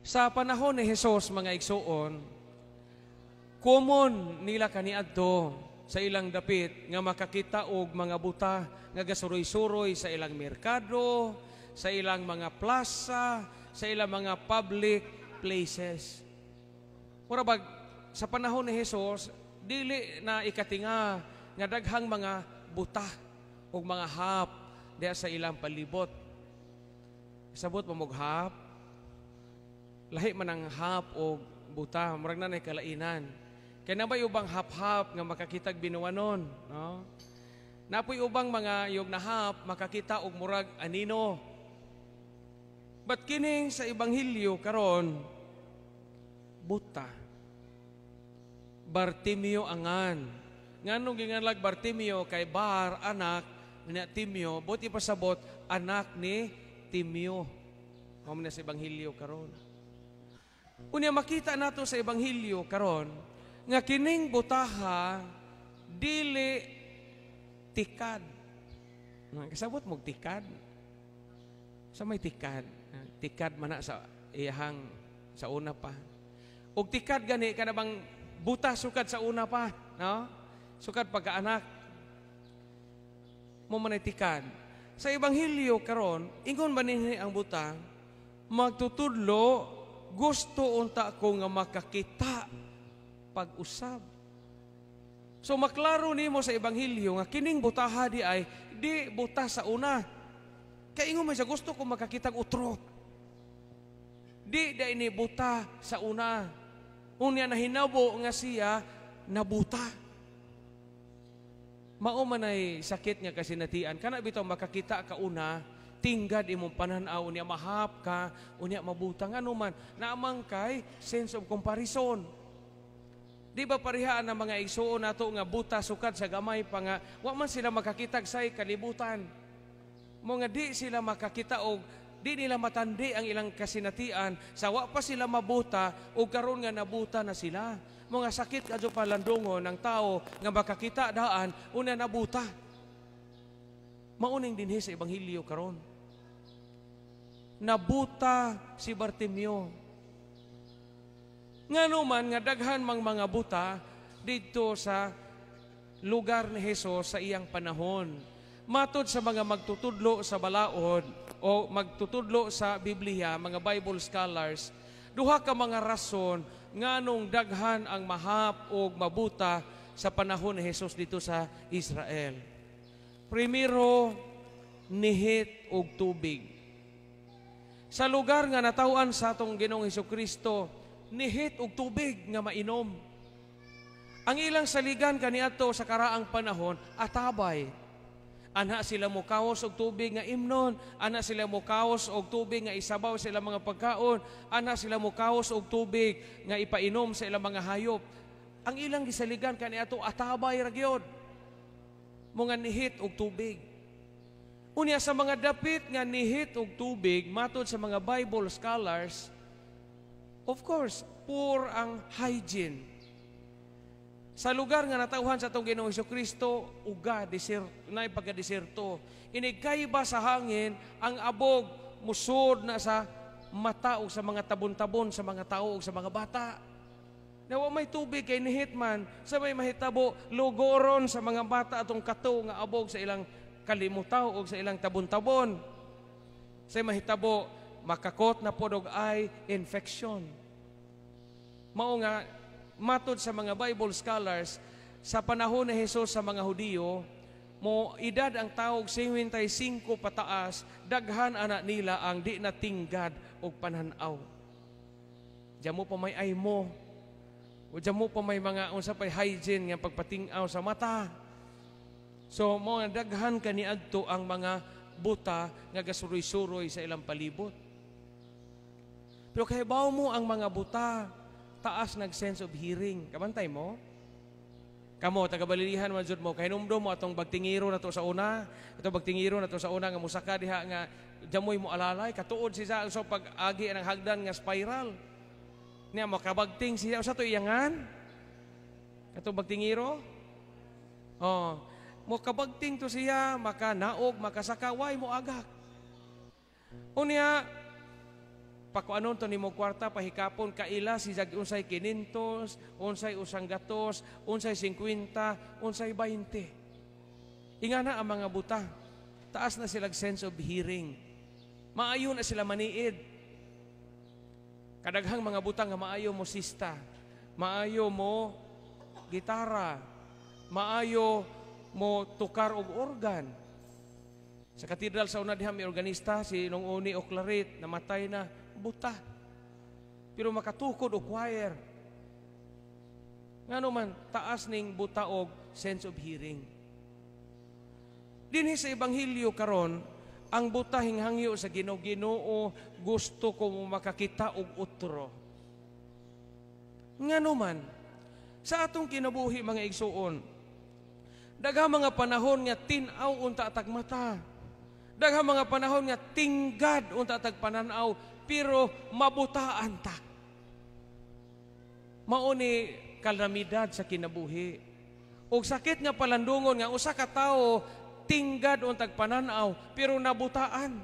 Sa panahon ni Jesus, mga igsuon, common nila kaniadto sa ilang dapit nga makakita og mga buta nga gasuroy-suroy sa ilang merkado, sa ilang mga plaza, sa ilang mga public places. Mura bag sa panahon ni Jesus, dili na ikatinga nga daghang mga buta ug mga hap diha sa ilang palibot. Sabot mo og hap? Lahi man ang hap og buta, murag na kalainan. Kay naa bay ubang hap-hap nga makakitag binuwanon, no? Naa poy ubang mga yog na hap makakita og murag anino. But kining sa Ebanghelyo karon, buta. Bartimeo angan. Nganong ginganlag Bartimeo? Kay Bar, anak, ni Timeo, buot ipasabot anak ni Timeo. Mao man sa Ebanghelyo karon. Unya makita nato sa Ebanghelyo karon nga kining butaha dili tikad. Kasabot mo tikad? Sa may tikad, tikad man na sa iyahang sa una pa. Og tikad gani kana bang buta sukad sa una pa, no? Sukad pagkaanak. Mao man ay tikad. Sa Ebanghelyo karon, ingon ba ninhi ang buta, "Magtutudlo, gusto unta ko nga makakita pag-usab." So maklaro nimo sa Ebanghelyo nga kining butaha di ay di buta sa una. Kay ingon man siya, "Gusto ko makakitag utro." Di diay ni buta sa una. Unya nahinabo nga siya nabuta. Mao man ay sakit nga kasinatian. Kana bitaw makakita ka una, tinggad imong pananaw, unya mahap ka, unya mabuta. Ngano man, naamang kay sense of comparison. Di ba parehaan ang mga igsuon nato nga buta sukad sa gamay pa nga wa man sila makakitag say kalibutan? Mo nga di sila makakita og di nila matandi ang ilang kasinatian sa wa pa sila mabuta og karon nga nabuta na sila. Mga sakit kadyo palandungon ng tao nga makakita daan una nabuta. Mao ning dinhi sa Ebanghelyo karon. Nabuta si Bartimeo. Ngano man nga daghan mang mga buta didto sa lugar ni Jesus sa iyang panahon? Matod sa mga magtutudlo sa balaod o magtutudlo sa Biblia, mga Bible scholars, duha ka mga rason nganong daghan ang mahap o mabuta sa panahon ni Jesus dito sa Israel. Primero, nihit og tubig. Sa lugar nga natawan sa atong Ginoong Kristo, nihit og tubig nga mainom. Ang ilang saligan kaniadto sa karaang panahon, atabay. Ana sila mukawas og tubig nga imnon, ana sila mukawas og tubig nga isabaw sa ilang mga pagkaon, ana sila mukawas og tubig nga ipainom sa ilang mga hayop. Ang ilang gisaligan kaniadto, atabay ra gyud. Mga nihit og tubig. Unya sa mga dapit nga nihit og tubig, matod sa mga Bible scholars, of course, poor ang hygiene. Sa lugar nga natawhan sa atong Ginoong Kristo, uga, desert, na pagka-deserto. Inigkayba sa hangin, ang abog musod na sa mata o sa mga tabon-tabon sa mga tao o sa mga bata. Na wa may tubig kay nihit man, sa may mahitabo, lugoron sa mga bata atong kato nga abog sa ilang kalimutaw o sa ilang tabon-tabon. Sa mahitabo, makakot na pod og eye infection. Mao nga matod sa mga Bible scholars, sa panahon ni Jesus sa mga Hudiyo, mo edad ang tawog 55 pataas, daghan ana nila ang di natinggad og pananaw. Diyan mo pa may ay mo. O diyan mo pa may mga unsa pay hygiene nga pagpatingaw sa mata. So mo nga daghan kaniadto ang mga buta nga gasuroy-suroy sa ilang palibot. Pero kahibaw mo ang mga buta, taas nag sense of hearing. Kabantay mo? Kamo, taga-Balilihan man jud mo, kahinumdom mo atong bagtingiro na to sa una, atong bagtingiro na to sa una nga musaka diha nga jamoy mo alalay, katuod siya so pag-agi ng hagdan nga spiral. Niya makabagting siya sa to iyangan. Katong bagtingiro? Oh, mo kabagting to siya, makanaog, makasaka, way mo agak. Unya, Pakuanon to nimo kwarta, pahikapon, kaila si jag unsay 500, unsay 100, unsay 50, unsay 20. Ingana ang mga buta. Taas na sila sense of hearing. Maayo na sila maniid. Kadaghang mga buta nga maayo mo sista, maayo mo gitara, maayo mo tukar og organ. Sa katedral sa una diha may organista si Nong Uni Oclarit, namatay na, buta. Pero makatukod og choir. Ngano man taas ning buta og sense of hearing. Dinhi sa ebanghelyo karon, ang buta hinghangyo sa Ginoo, "Ginoo, gusto ko mo makakita og utro." Ngano man sa atong kinabuhi, mga igsuon, daghang mga panahon nga tin-aw unta tag mata. Daghang mga panahon nga tinggad unta tag pananaw, pero mabutaan ta. Mao ni kalamidad sa kinabuhi. Og sakit nga palandungon nga usa ka tawo tinggad untag pananaw pero nabutaan.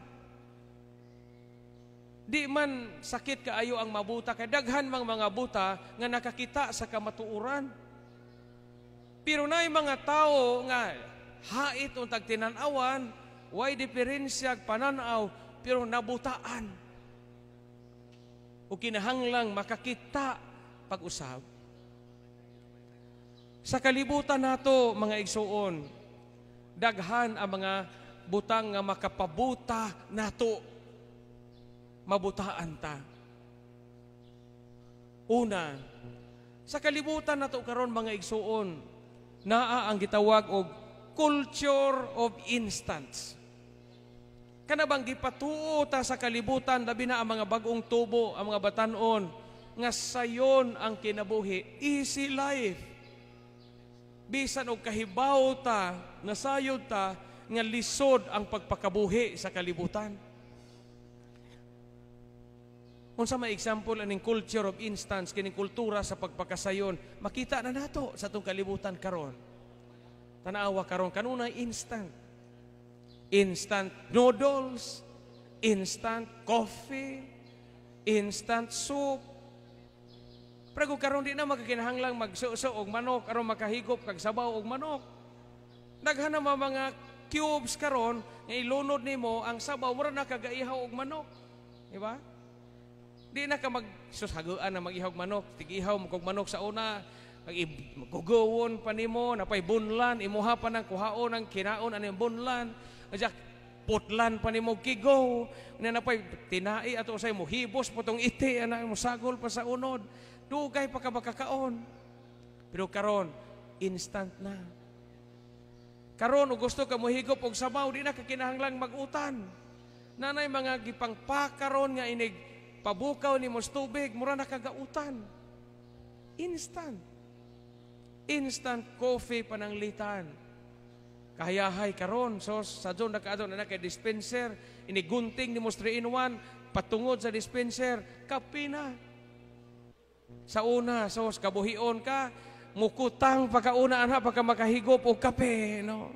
Di man sakit kaayo ang mabuta kay daghan mang mga buta nga nakakita sa kamatuoran. Pero naay mga tawo nga hait untag tinan-awan, way diferensya pananaw pero nabutaan. O kinahanglang makakita pag-usab. Sa kalibutan nato, mga igsuon, daghan ang mga butang nga makapabuta nato. Mabutaan ta. Una, sa kalibutan nato karon, mga igsuon, naa ang gitawag og culture of instance. Kana bang gipatuo ta sa kalibutan, labi na ang mga bag-ong tubo, ang mga batanon, nga sayon ang kinabuhi, easy life. Bisan og kahibaw ta, nasayod ta, nga lisod ang pagpakabuhi sa kalibutan. Unsa may example aning culture of instance, kining kultura sa pagpakasayon, makita na nato sa atong kalibutan karon. Tanawa karon, kanunay instant. Instant noodles, instant coffee, instant soup. Pero kung karon di na magkakinahanglang magsuso og manok aron makahigop kag sabaw og manok. Daghan na mga cubes karon nga ilunod nimo ang sabaw, mura na kagaihaw og manok. Di ba? Di na ka mag sushaguan na mag-ihaw og manok, tig-ihaw mo kog manok sa una, magugawon pa nimo, napay bunlan, imuha pa nang kuhaon ang kinaon ani bunlan. Adya putlan pa nimo kigo, na napay tinai ato say mo hibos po tong iti ana mo sagol pa sa unod. Dugay pa ka makakaon. Pero karon instant na. Karon og gusto ka mohigop og sabaw, di na ka kinahanglang mag-utan. Nanay mga gipangpakaron nga inig pabukaw nimo sa tubig, mura na kagautan. Instant. Instant coffee pananglitan. Kahayahay karon, so sa doon nakaadto na kay dispenser, inigunting nimo 3 in 1, patungod sa dispenser, kape na. Sa una, sos kabuhion ka, mukutang pagkauna anha pagka makahigop og kape, no?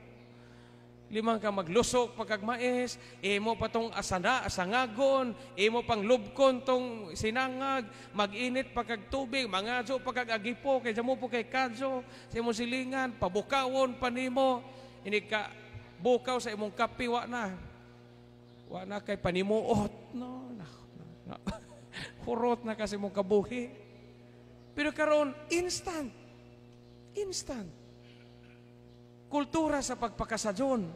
Limang ka maglusok pagkag mais, imo pa tong asana, asangagon, imo pang lubkon tong sinangag, mag-init pa kag tubig, mangadyo pa kag agipo, kay mo po kay kadyo, sa imong silingan, pabukawon pa nimo, ini ka bukaw sa imong kape, wa na. Wa na kay panimuot, no? Na, na, hurot na kasi mong kabuhi. Pero karon instant. Instant. Kultura sa pagpakasadyon.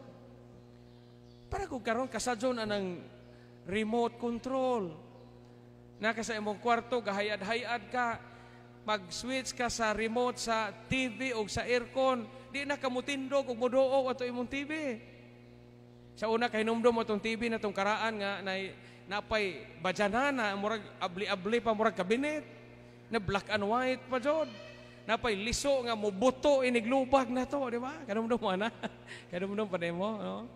Para kung karon kasadyon anang remote control. Naka sa imong kwarto, gahayad-hayad ka, mag-switch ka sa remote sa TV o sa aircon, di na ka mutindog og muduog ato imong TV. Sa una kahinumdom mo atong TV na tong karaan nga nay napay badyanana, murag abli-abli pa, murag kabinet na black and white pa jud. Napay liso nga mobuto iniglubag na to, di ba? Kanumdum mo ana. Kanumdum pa nimo, no?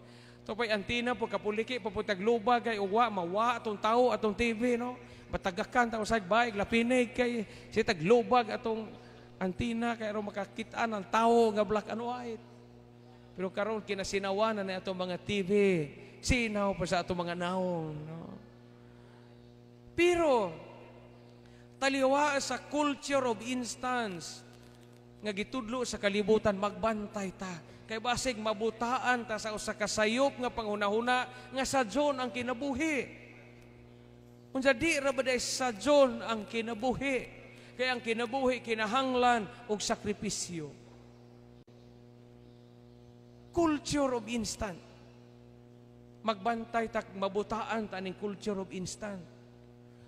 To pay antina po kapuliki pa po taglubag kay uwa mawa atong tawo atong TV, no? Matagakan ta usag baig lapinig kay si taglubag atong antina kay aron makakita ang tawo nga black and white. Pero karon kinasinawan na ni atong mga TV. Sinaw pa sa atong mga naong, no? Pero taliwa sa culture of instance nga gitudlo sa kalibutan, magbantay ta. Kay basig mabutaan ta sa usa ka sayop nga panghunahuna nga sadyon ang kinabuhi. Unsa di ra ba diay sadyon ang kinabuhi? Kay ang kinabuhi kinahanglan og sakripisyo. Culture of instant. Magbantay ta, mabutaan ta ning culture of instant.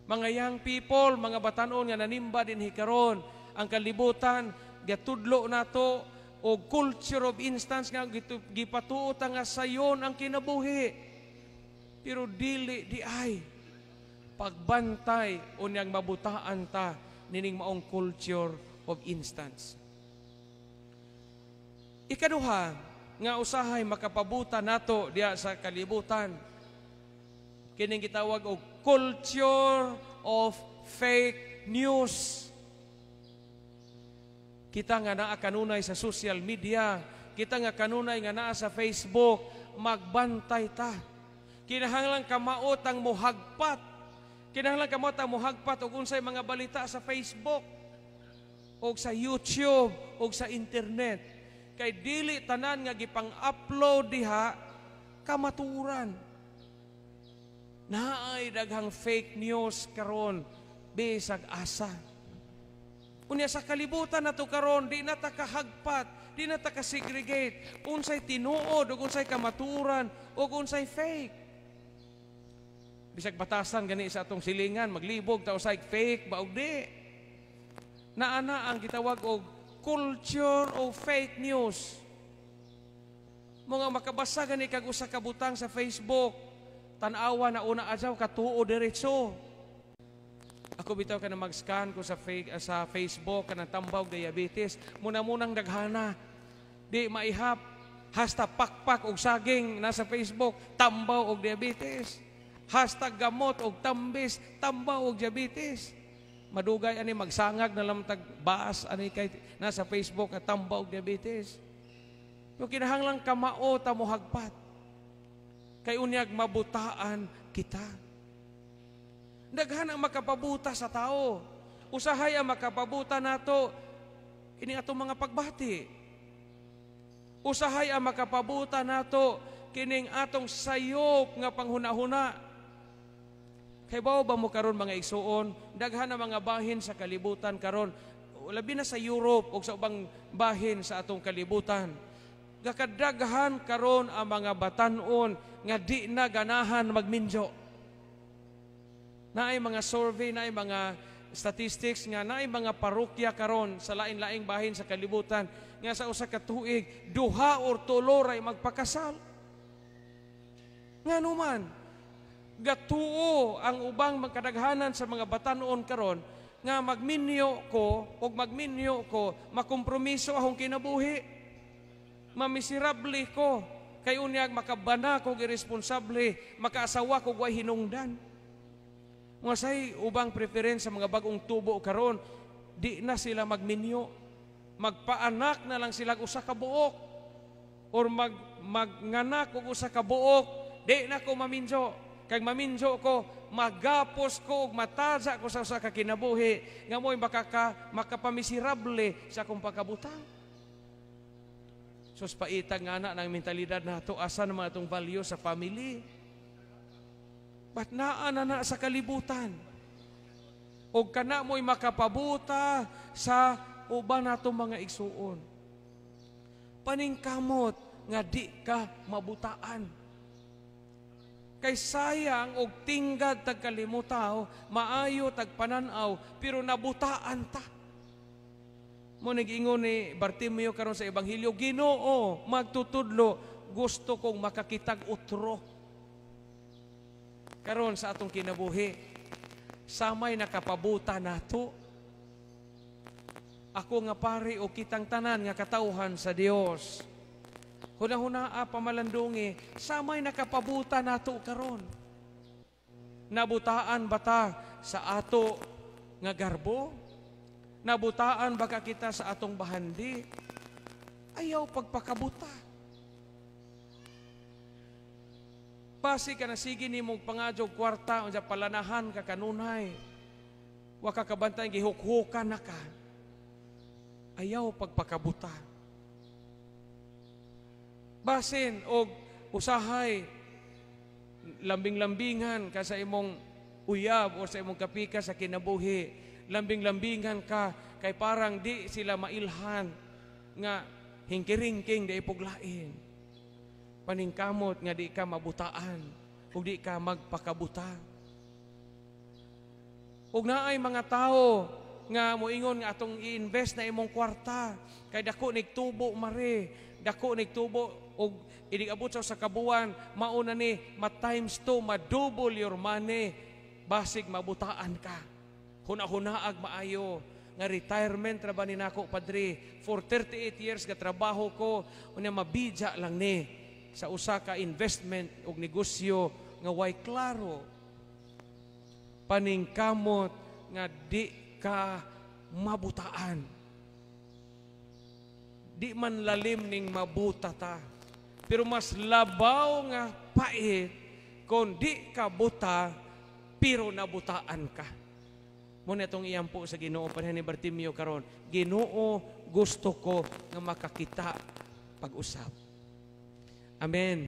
Mga young people, mga batanon nga nanimba dinhi karon, ang kalibutan gatudlo nato og culture of instance nga gipatuo ta nga sayon ang kinabuhi. Pero dili diay. Pagbantay unyang mabutaan ta nining maong culture of instance. Ikaduha nga usahay makapabuta nato diya sa kalibutan, kining gitawag og culture of fake news. Kita nga naa kanunay sa social media, kita nga kanunay nga naa sa Facebook, magbantay ta. Kinahanglan kamaot ang muhagpat. Kinahanglan kamot ang muhagpat og unsay mga balita sa Facebook og sa YouTube og sa internet. Kay dili tanan nga gipang-upload diha kamaturan. Naay daghang fake news karon bisag asa. Unya sa kalibutan nato karon, di na ta kahagpat, di na ta ka-segregate unsay tinuod ug unsay kamaturan ug unsay fake. Bisag batasan gani sa atong silingan, maglibog ta usay fake ba og di. Naa na ang gitawag og culture of fake news. Mga makabasa gani kag usa ka butang sa Facebook, tan-awa na una adyaw katuo diretso. Ako bitaw, kana mag-scan ko sa Facebook kanang tambaw diabetes, muna-munang daghana. Di maihap, hasta pakpak og saging nasa Facebook, tambaw og diabetes. Hasta gamot og tambis, tambaw og diabetes. Madugay ani, magsangag na lang tag baas ani kay nasa Facebook at tambaw og diabetes. Pero kinahanglan kamao ta mohagpat. Kay unyag mabutaan kita. Daghan ang makapabuta sa tao. Usahay ang makapabuta nato ini atong mga pagbati. Usahay ang makapabuta nato kining atong sayop nga panghunahuna. Kay bawo ba mo karon, mga igsuon, daghan ang mga bahin sa kalibutan karon, labi na sa Europe o sa ubang bahin sa atong kalibutan. Gakadaghan karon ang mga batanon nga di na ganahan magminyo. Naay mga survey, naay mga statistics nga naay mga parokya karon sa lain-laing bahin sa kalibutan nga sa usa ka tuig, duha or tulo ray magpakasal. Ngano man gatuo ang ubang magkadaghanan sa mga batanon karon nga magminyo ko og magminyo ko, makompromiso akong kinabuhi, mamisirable ko, kay unyag makabana ko iresponsable, makaasawa ko way hinungdan. Mga say ubang preference sa mga bagong tubo karon, di na sila magminyo, magpaanak na lang sila usa ka buok or magnganak og usa ka buok. Di na ko maminyo, kag maminyo ko, magapos ko ug mataja ko sa usa ka kinabuhi nga mo'y makapamisirable sa akong pagkabutang. Sus, paitag nga na ng mentalidad nato, asa na mga atong value sa family? But naa na na sa kalibutan. O kana mo'y makapabuta sa uban nato, mga igsuon. Paningkamot nga di ka mabutaan. Kay sayang og tinggad tag kalimutaw, maayo tag pananaw, pero nabutaan ta. Mo nag-ingon ni Bartimeo karon sa ebanghelyo, "Ginoo, magtutudlo, gusto kong makakitag utro." Karon sa atong kinabuhi, samay nakapabuta nato. Ako nga pari o kitang tanan nga katawhan sa Dios. Huna-huna pamalandungi, samay nakapabuta nato karon. Nabutaan ba ta sa ato nga garbo? Nabutaan ba ka kita sa atong bahandi? Ayaw pagpakabuta. Basi ka na sige nimong pangadyo kwarta unsa palanahan ka kanunay. Wa ka kabantay, gihukhukan na ka. Ayaw pagpakabuta. Basin og usahay lambing-lambingan ka sa imong uyab o sa imong kapika sa kinabuhi. Lambing-lambingan ka kay parang di sila mailhan nga hingkiringking di puglain. Paningkamot nga di ka mabutaan ug di ka magpakabuta. Ug naay mga tao nga moingon nga atong i-invest na imong kwarta kay dako nig tubo mare, dako nig tubo ug inig abot sa kabuan, mauna ni ma times 2, ma-double your money. Basig mabutaan ka. Huna-hunaag maayo nga retirement ra ba ni nako, padre? For 38 years ga trabaho ko, unya mabidya lang ni sa usa ka investment ug negosyo nga way klaro. Paningkamot nga di ka mabutaan. Di man lalim ning mabuta ta, pero mas labaw nga pait kung di ka buta pero nabutaan ka. Mao na itong iyampo sa Ginoo pareha ni Bartimeo karon. "Ginoo, gusto ko nga makakita pag-usab." Amen.